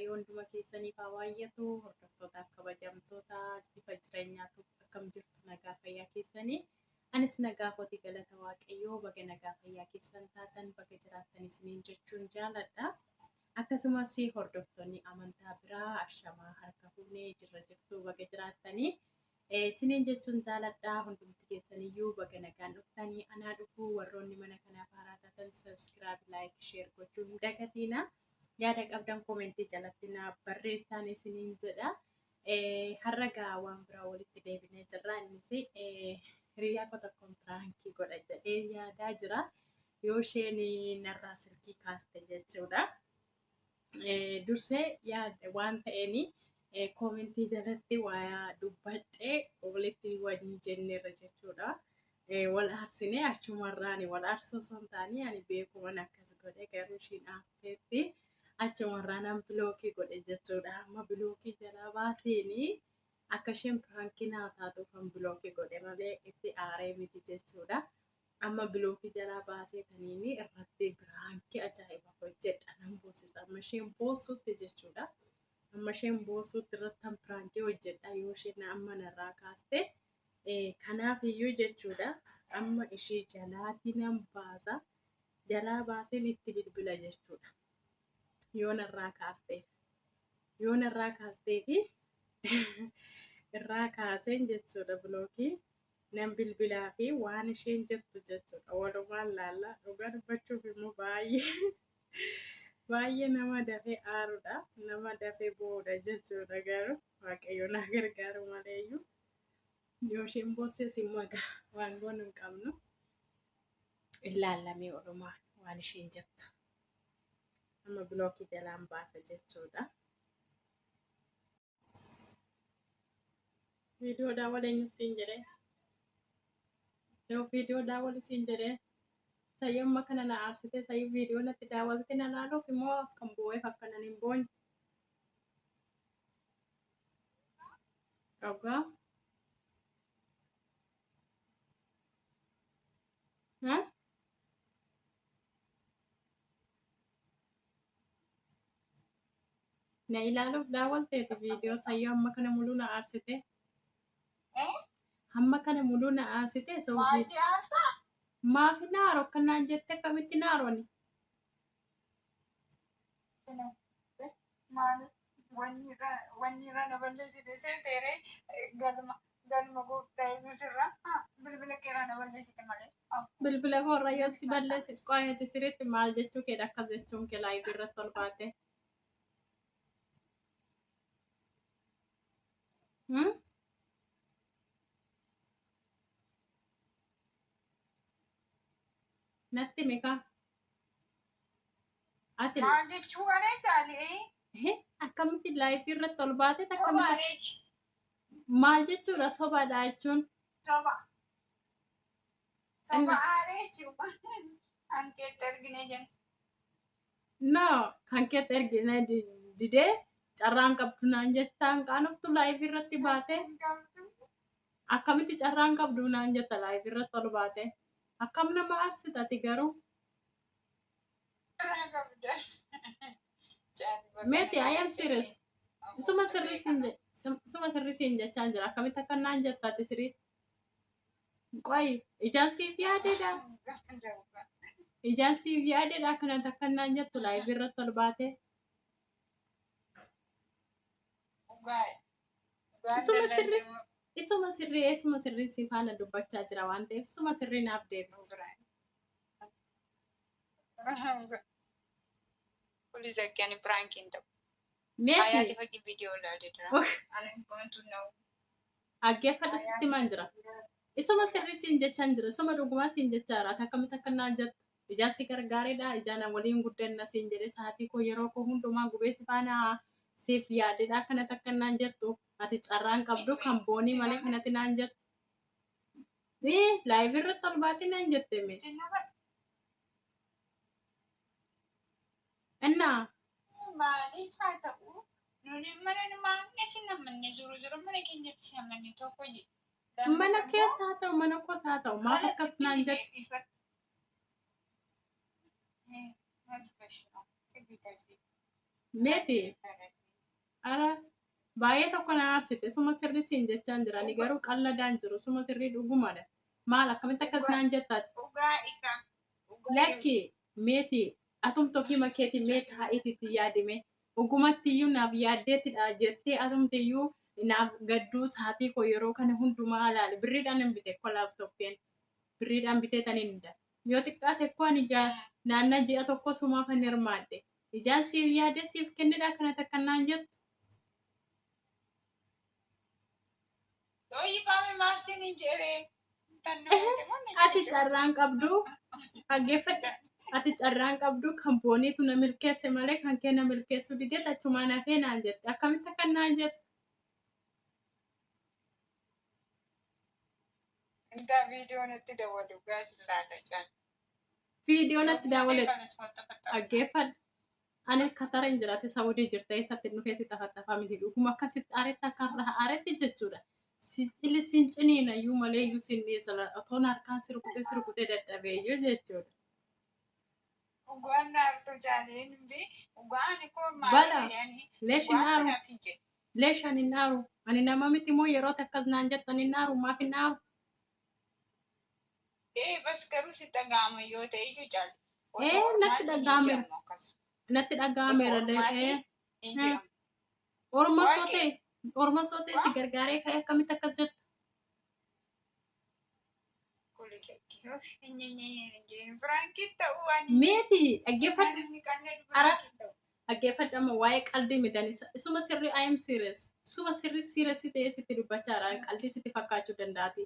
Waaqayyoo hunduma keessaniif haa baay'atu. Hordoftootaaf kabajamtoota ifa jireenyaatu akkam jirtu nagaa fayyaa keessanii. Anis nagaa kooti galata Waaqayyoo baga nagaa fayyaa keessan taatan baga jiraattan isiniin jechuun jaaladha. Akkasumas hordoftoonni amantaa biraa ashamaa harka fuunee jirra jirtu baga jiraattanii. Isiniin jechuun jaaladha. Hundumti keessaniyyuu baga nagaan dhuftanii anaa dhufuu warroonni mana kanaaf haaraa taatan subscribe, like, share gochuu hin dagatiina. Yaada qabdan koomentii jalatti naaf barreessaan isiniin jedha. Har'a gaa waan biraa walitti deebinee jirra. Innis hiriyaa koo tokkoon piraankii godha jedhee yaadaa jira. Yoo isheen narraa silkii kaaste jechuudha. Dursee yaada waan ta'een koomentii jalatti waa dubbadhee walitti waliin jenneerra jechuudha. Wal aarsinee achumarraan wal aarsuu osoo hin taane ani beekuman akkas godhe garuu ishiin aarteetti achumarraan an bilookii godhe jechuudha. Amma bilookii jalaa baaseenii akka isheen piraankii naa taatuuf an bilookii godhe malee itti aaree miti jechuudha. Amma bilookii jalaa baasee taniini irratti piraankii ajaa'iba hojjedha nan boosisa. Amma isheen boossutti jechuudha. Amma isheen boossutti irratti an piraankii hojjedha yoo isheen amma narraa kaaste. Kanaaf iyyuu jechuudha amma ishee jalaatii nan baasa. Jalaa baaseen itti bilbila jechuudha. Yoo narraa kaasteef. Yoo narraa kaasteefi irraa kaaseen jechuudha bilookii. Nan bilbilaa fi waan isheen jettu jechuudha. Walumaan laalla. Dhugaa dubbachuuf immoo baay'ee baay'ee nama dafee aarudha. Nama dafee boo'udha jechuudha garuu Waaqayyo na gargaaru maleeyyuu. Yoo isheen boosses immoo egaa waan goonu hin qabnu. Ilaallamee walumaan waan isheen jettu. Amma bilookii jalaan baasa jechuudha. Viidiyoo daawwal eenyu siin jedhee? Yoo viidiyoo daawwal siin jedhee sayyoo amma kana na aarsitee sayyoo viidiyoo natti daawwalte na laaluuf immoo akkan boo'eef akkanan hin boonye. Dhugaa. Ha? Na ilaaluuf daawwalteeti viidiyoo sayyoo amma kana muluu na aarsite. Hamma kana muluu na aarsite so Maal si aarsaa? Maaf naaro akkanaan jette akkamitti naaroni? Maal wanni irra na balleessite seeteere galma galma gooftaa Yesuus irra bilbila kee irraa na balleessite malee. Bilbila koo irra yoo si balleesse qo'eeti sirriitti maal jechuu keedha akkas jechuun kee laayivii irratti ol baate. Hmm? Natti himi kaa. Ati Maal jechuu kana jaalee? Akkamitti laayivii irratti ol baate Soba akkamitti reechi. maal jechuudha sobaadha jechuun. Soba. Soba aaree jechuudha. Kan keetti argine jenna. No, kan keetti ergine didee carraan qabdu naan jettaan qaanoftu laayivii irratti baate. Akkamitti carraan qabdu naan jetta laayivii irratti ol baate. Akkam nama aarsita ati garuu. Carraa qabda. Meeti, I am serious. Isuma sirrii siin isuma sirrii siin jechaan jira. Akkamitti akka naan jetta ati sirrii. Qoyi ijaan siif yaadeedha. Ijaan siif yaadeedha akkanatti akka naan jettu laayivii irratti ol baate. Isuma sirrii isuma sirrii isuma sirrii si faana dubbachaa jira waan ta'eef isuma sirrii naaf deebisi. Please akki ani prank hin ta'u. Meeti Hayaati fakkii viidiyoo ilaalee jira. Ani want to know. Dhaggeeffadhu sitti himaan jira. Isuma sirrii siin jechaan jira. Isuma dhugumaa siin jechaa jira. Ati akkamitti akka naan jettu. Ijaan si gargaareedha. Ijaan waliin guddanna siin jedhee sa'aatii koo yeroo koo hundumaa gubee si faana siif yaadedha. Akkanatti akka naan jettu. Ati carraan qabdu kan boonii malee kanatti naan jettu. Laayivii irratti ol baatee naan jette mee. Innaa Maaliif haa ta'u nuni mana maamne si namanne jiru jiru mana keenyatti si namanne tokko jedhe. Mana keessa haa ta'u mana koos haa ta'u maaf akkas naan jettu. Meeti ara baay'ee tokko na aarsite suma sirri siin jechaan jira ani garuu qalladaan jiru suma sirrii dhugumadha. Maal akkamitti akkas naan jettaati? Dhugaa isa. Lakki meeti atumti ofii makeeti mee taa'iititti yaadime dhugumatti iyyuu naaf yaaddeettidha jettee atumti iyyuu naaf gadduu saatii koo yeroo kana hundumaa ilaali birriidhaan hin bite koo laaptooppeen birriidhaan bitee tan hin da yoo xiqqaate koo ani naannaa ji'a tokko sumaaf hin hirmaadhe ijaan siif yaadee siif kennedha kana takka naan jettu. Dooyi baame maal siin hin jedhee? Ati carraan qabdu dhaggeeffadha. Ati carraan qabdu kan booniitu na milkeesse malee kan kee na milkeessuu didee achumaan hafee naan jette. Akkamitti akka naan jette? Intaa viidiyoon itti dawwalu gaas laata jaan. Viidiyoon itti daawwale dhaggeeffadha. Ani Katara hin jiraate Saawudii jirta eessatti dhufee si tafattafaa miti dhuguma akkasitti aaretti akka har'a aaretti jechuudha. Illi siin ciniina iyyuu malee iyyuu siin dhiyeessa otoon harkaan si rukutee si rukutee dadhabee iyyuu jechuudha. Dhugaan naartu jaaliin bi dhugaan koo Bala maal yaani leesh hin dhugaan aaru kanaaf hin jedhu. leesh ani hin aaru ani nama miti moo yeroo akkas naan jettan hin aaru maaf hin aaru? Ee bas garuu si dhaga'ama yoo ta'e iyyuu jaali. Otoo Ee natti ormaatii hin dhaga'ameera jedhamu akkas. natti Otoo dhaga'ameera ormaatii hin jedhamu. Orma soo Waaqee ta'e orma soo ta'e si waa gargaaree ka'ee akkamitti akkas jetta? Meeti dhaggeeffadhu ara dhaggeeffadhu amma waa'ee qaldii miti ani isuma sirrii I am serious isuma sirrii serious ta'ee sitti dubbachaa jira qaldii sitti fakkaachuu danda'ati.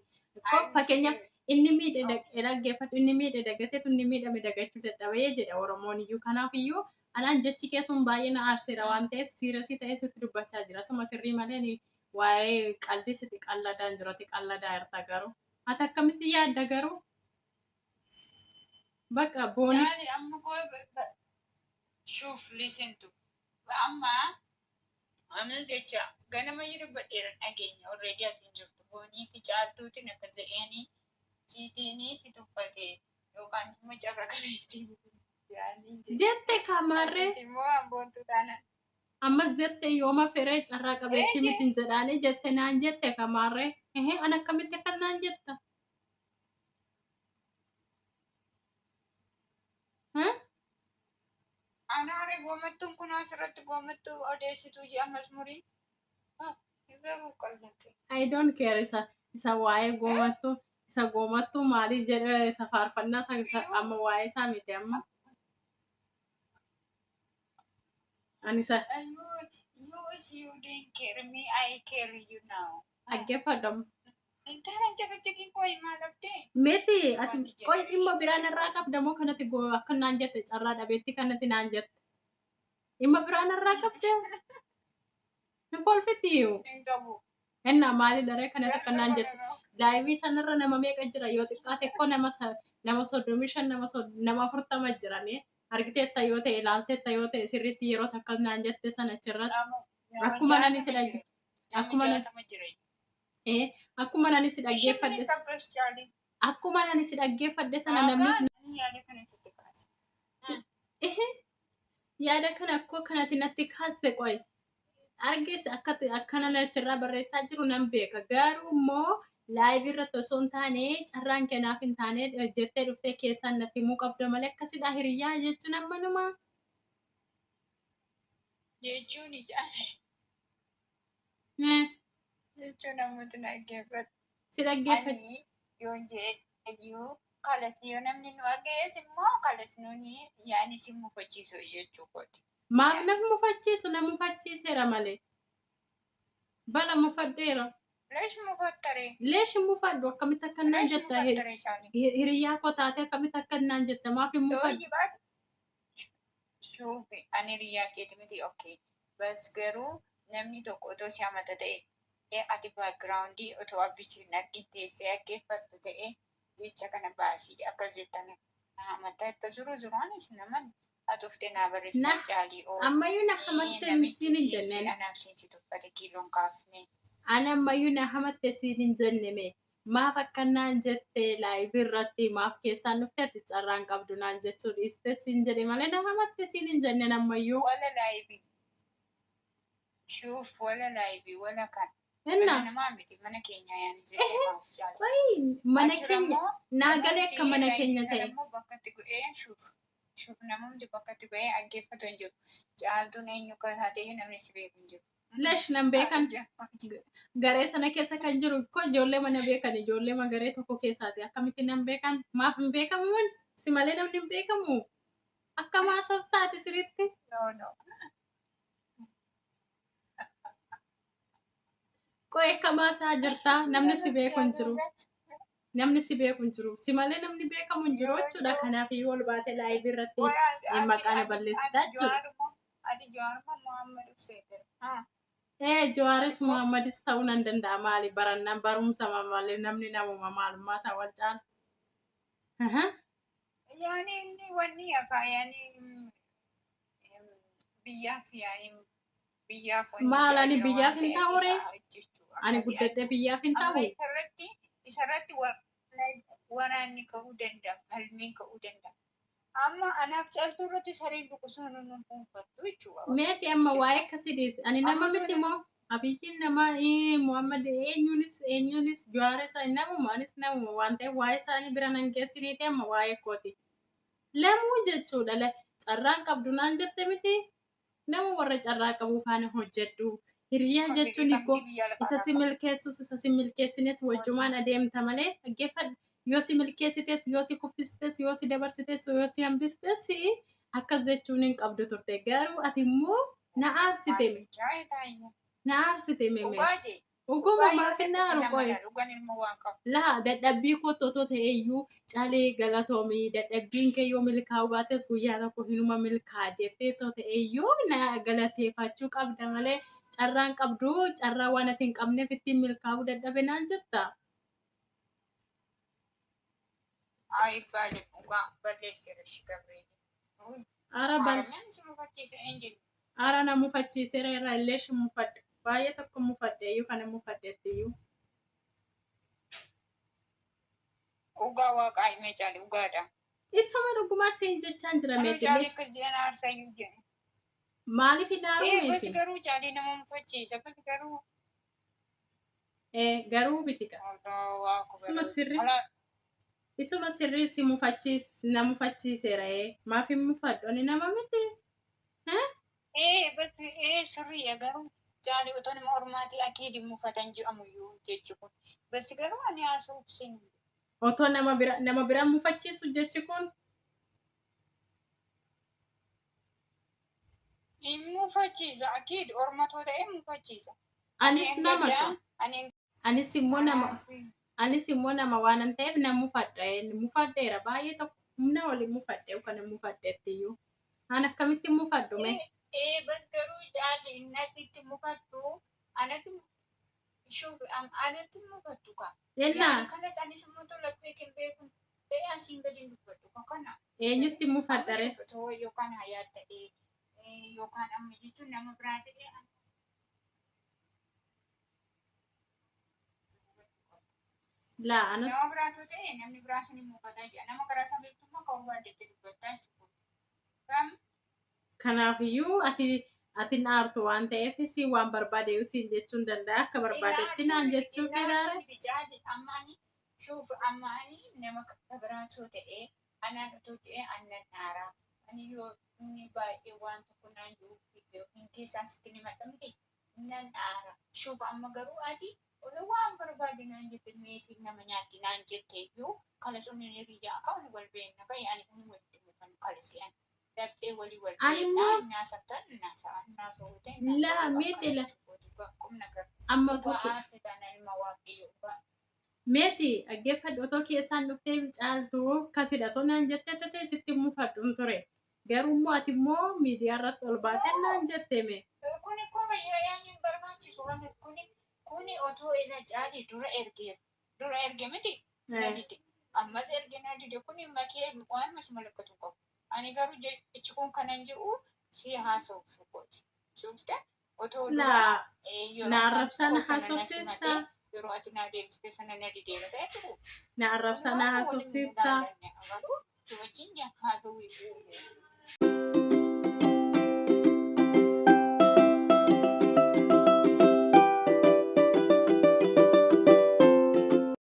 Koo fakkeenyaaf inni miidhe dhaggeeffadhu inni miidhe dagateetu inni miidhame dagachuu dadhabee jedha Oromoon iyyuu kanaaf iyyuu anaan jechi kee sun baay'ee na aarseera waan ta'eef serious ta'ee sitti dubbachaa jira isuma sirrii malee ani waa'ee qaldii sitti qalladaan jiru ati qalladaa jirta garuu ati akkamitti yaadda garuu bakka boonii Jaali amma koo shuuf listen to amma amma jecha ganama yeroo dubbadheera dhageenya already ati hin jirtu booniiti caaltuutiin akka jedhanii jiitiinii si tuffate yookaan immoo carra qabeettii yaanii jedhe. Jette kamarree Atiiti immoo amboontu taana. ammas jette yooma feree carraa qabeettii Eege miti hin jedhaanii jette naan jette kamarree ehe an akkamitti akkas naan jetta? Eh? Anaare goomattuun kun asirratti goomattuu odeessituu ji'a masmurii. Garuu qallate. I don't care isa waa'ee goomattuu isa goomattuu maalii jedhe isa faarfannaa isa amma waa'ee isaa miti amma ani isa You, you didn't care me, I care you now. dhaggeeffadhu amma. Intala jagajagiin koo himaa dhabdee? Miti ati Wanti qoy dhimma generation biraa narraa qabda moo kanatti akka naan jette carraa dhabeetti kanatti naan jette dhimma biraa narraa qabda hin kolfitiyu. Hin qabu. Enna maali daree kanatti akka Garsa naan jette kana laayivii sanarra nama meeqa jira yoo xiqqaate koo nama nama 35 nama 40 jira mee argiteetta yoo ta'e ilaalteetta yoo ta'e sirriitti yeroo takka naan jette sana achirratti nama akkuma nani si 60 dhagge jira. Namni akkuma nan 60 jira. ee akkuma nani si Isheen dhaggeeffadhe qabbas caali. akkuma nani si dhaggeeffadhe sana namnis Waagaan yaada kana sitti kaase. Yaada kana akkoo kanatti natti kaaste qoy argees akka akkana achirraa barreessaa jiru nan beeka garuu immoo laayivii irratti osoo hin taane carraan kennaaf hin taane jettee dhuftee keessaan natti himuu qabda malee akkasidha hiriyyaa jechuun ammanuma. Jechuun ijaan jechuun namoota dhaggeeffatu. Si dhaggeeffatu. Ani yoon jedhe iyyuu kalas yoo namni nu dhaggeessu immoo kalas nuni yaani si mufachiisu jechuu kooti. Maaf na mufachiisu na mufachiiseera malee. Bala mufadheera. Leesh mufattare. Leesh mufadhu akkamitti akka naan Leesh jetta mufattare isaanii. Hiriyyaa koo taate akkamitti akka naan jetta maaf hin mufadhu. Tooyi baadhu. Shuufi ani hiriyaa keeti miti okay. Bas garuu namni tokko otoo si hamata ta'e ati baakgiraawundii otoo abbichi hin argin teessee dhaggeeffattu ta'e jecha kana baasii akkas jettan hamata itti jiru jiruanis naman ati uftee naa Na barreessite caalii oo ammayyuu na hamatte namichi siin hin siin si jenneen. anaaf siin si tuffate kiiloon kaafne. Ani ammayyuu na hamatte siin hin jenne mee maaf akka naan jette laayivii irratti maaf keessaan dhufte ati carraan qabdu naan jechuu dhiiste siin jedhe malee na hamatte siin hin jenneen ammayyuu. Wala laayivii. Shuuf wala laayibii wala kan. Mana Innaa namaa miti mana keenya yaani jettee maaf caalti. qoyi mana Achirra keenya immoo naa galee namumti akka mana laayibii keenya kana ta'e. immoo bakka itti gu'ee shuuf shuuf namumti bakka itti gu'ee dhaggeeffatu hin jiru. Caaltuun eenyu akka taate iyyuu namni si beeku hin jiru. Lesh nan beekan Abijaa. garee sana keessa kan jiru ko ijoollee mana beekan ijoollee garee tokko keessaati akkamitti nan beekan maaf hin beekamuun si malee namni hin beekamu akka maasoof taate siritti No, no. qo'e akka maasaa jirtaa namni si Yallas beeku hin jiru caaltuun namni si beeku hin jiru si malee namni beekamu hin jiru yeroo jechuudha jiru kanaaf iyyuu ol baate laayivii irratti wala ati maqaa na ati balleessita ati jechuudha. Jawaaruma ati Jawaaruma Muhammad Hussein. Ha. Ee Ati Jawaaris koo Muhammadis ta'uu nan danda'a maali barannaan barumsa malee namni namuma maalummaa isaa wal caala. Aha. yaani inni wanni akka yaani biyyaaf yaani biyyaaf wanni Maal ji'a ani jira biyyaaf waan hin ta'eef ta'u isa ree? hojjechuu Ani akkasii guddadhee biyyaaf hin amma ta'u. isarratti isarratti waraanni ka'uu danda'a falmiin ka'uu danda'a. Amma anaaf caaltuu irratti sareen dhukkubsuu nu fuunfattu jechuudha bakka Meeti amma jirta. waa'ee akkasii dhiisi. Ani nama Amma miti tola moo Abiyyiin nama Muhammad eenyuunis eenyuunis Jawaaris namuma anis namuma waan ta'eef waa'ee isaanii bira nan geessiniiti amma waa'ee kooti. Lamuu jechuudha carraan qabdu naan jette miti nama warra carraa qabu faana hojjedhu. Hiriyaa jechuun familii ikoo biyya lafaa isa si qaba. milkeessus isa si milkeessines wajjumaan adeemta malee dhaggeeffadhu. Yoo si milkeessites, yoo si kuffistes, yoo si dabarsites, yoo si hambistes akkas jechuun hin qabdu turte. Garuu ati immoo na aarsite me. Na aarsite me Dhugaa meeti. jee Dhuguma dhugaa yoo maaf hin ta'e aaru nama qoye. na dhugan ilmoo waan qabu. Laa dadhabbii kootu otoo ta'e iyyuu calee galatoomii dadhabbiin kee yoo milkaa'uu baates guyyaa tokko hinuma milkaa'a jettee otoo ta'e iyyuu na galateeffachuu qabda malee carraan qabdu carraa waan ati hin qabneef ittiin milkaa'uu dadhabe naan jetta. Ayi baale dhugaa balleesseera shi Gabriel. Ara bal Harameen si mufachiise hin jiru. ara na mufachiiseera irraa illee shi mufadhe baay'ee tokko mufadhe iyyuu kana mufadhetti iyyuu. Dhugaa waaqaa himee caale dhugaadha. Isuma dhugumaa siin jechaan jira Anuu meeti caalee leesh akkas jedhan aarsayyuu jedhe. maaliif hin aaru Ee bas meeti? garuu caalee nama mufachiisa bas garuu Ee garuu bitika. Allahu akbar. Isuma sirrii. Ala Isuma sirrii si mufachiis na mufachiiseera ee maaf hin mufadhu ani nama miti eh? ee bas ee sirriidha garuu caalee otoo nama ormaatii akiidi mufatan jedhamu iyyuu jechi kun. Bas garuu ani haasa'uuf sin Otoo nama bira mufachiisu jechi kun hin mufachiisa akiidi ormatoo ta'ee mufachiisa. Ani anis hin nama gaddaa ka ani hin anis immoo nama anis immoo nama waanan ta'eef na mufadha ee mufadheera baay'ee tokko humna waliin mufadhe kana mufadhetti iyyuu an akkamitti mufadhu mee Ee bas garuu caalee innatti itti mufattu anatti shuuf anatti mufattu ka. Yaani jennaa kanas anis immoo tola beekin beekun ta'ee asiin gadi hin dubbadhu ka kana. eenyutti Amma mufadha ree shuuf otoo yookaan hayaa ta'ee yookaan amma jechuun nama biraa ta'ee ani laa anas nama biraatoo ta'e namni biraa sun hin mufataa jira. Nama karaa isaa beektummaa kan barbaaddetti dubbattaa jechuudha. Kam Kanaafiyyuu ati ati na aartu waan ta'eef si waan barbaade siin jechuun danda'a akka inni barbaadetti aartuu naan miti jechuu inni fedhaare. aartuu miti caali ammaani shuuf ammaani nama karaa biraatoo ta'ee anaan otoo ta'ee annan aaraa. Ani yoo inni baay'ee waan tokko naan jiru hin keessaan sitti ni maxxanti nan aara. Shuuf amma garuu ati otoo waan barbaade naan jette meetiin nama nyaatti naan jette iyyuu kalas inni hiriyyaa akka wal beekna baay'ee ani kun walitti mufannu kalasi ani. Laphee walii wal Ani beeknaa immoo naasaftan naasa'an naasa'uu laa naasa'uu meeti akkana la jechuudha. Qubna gara amma otoo dhugaa aarte taanaan ilma waaqayyoo dhugaa. meeti dhaggeeffadhu otoo keessaan dhuftee caaltuu kasidha otoo naan jettee tatee sitti mufadhuun ture. Garuu immoo ati immoo miidiyaa irratti ol baatee naan jette mee. Kuni kuma yaa'in hin barbaachisu waan kuni kuni otoo ila caali dura ergeera. Dura erge miti na dide. Ammas erge na dide kuni makee waan mas malakkatu qabu. Ani garuu jechi kun kanan jedhu si haasa'u sukooti. Suufte otoo dura Laa yeroo na arrabsaa na koo sana na haasofsiistaa simatee yeroo ati na deebiste sana na dideera ta'e turu. na arrabsaa na Dhugaa waliin haasofsiistaa. ilaallanne garuu si wajjin haasa'uu.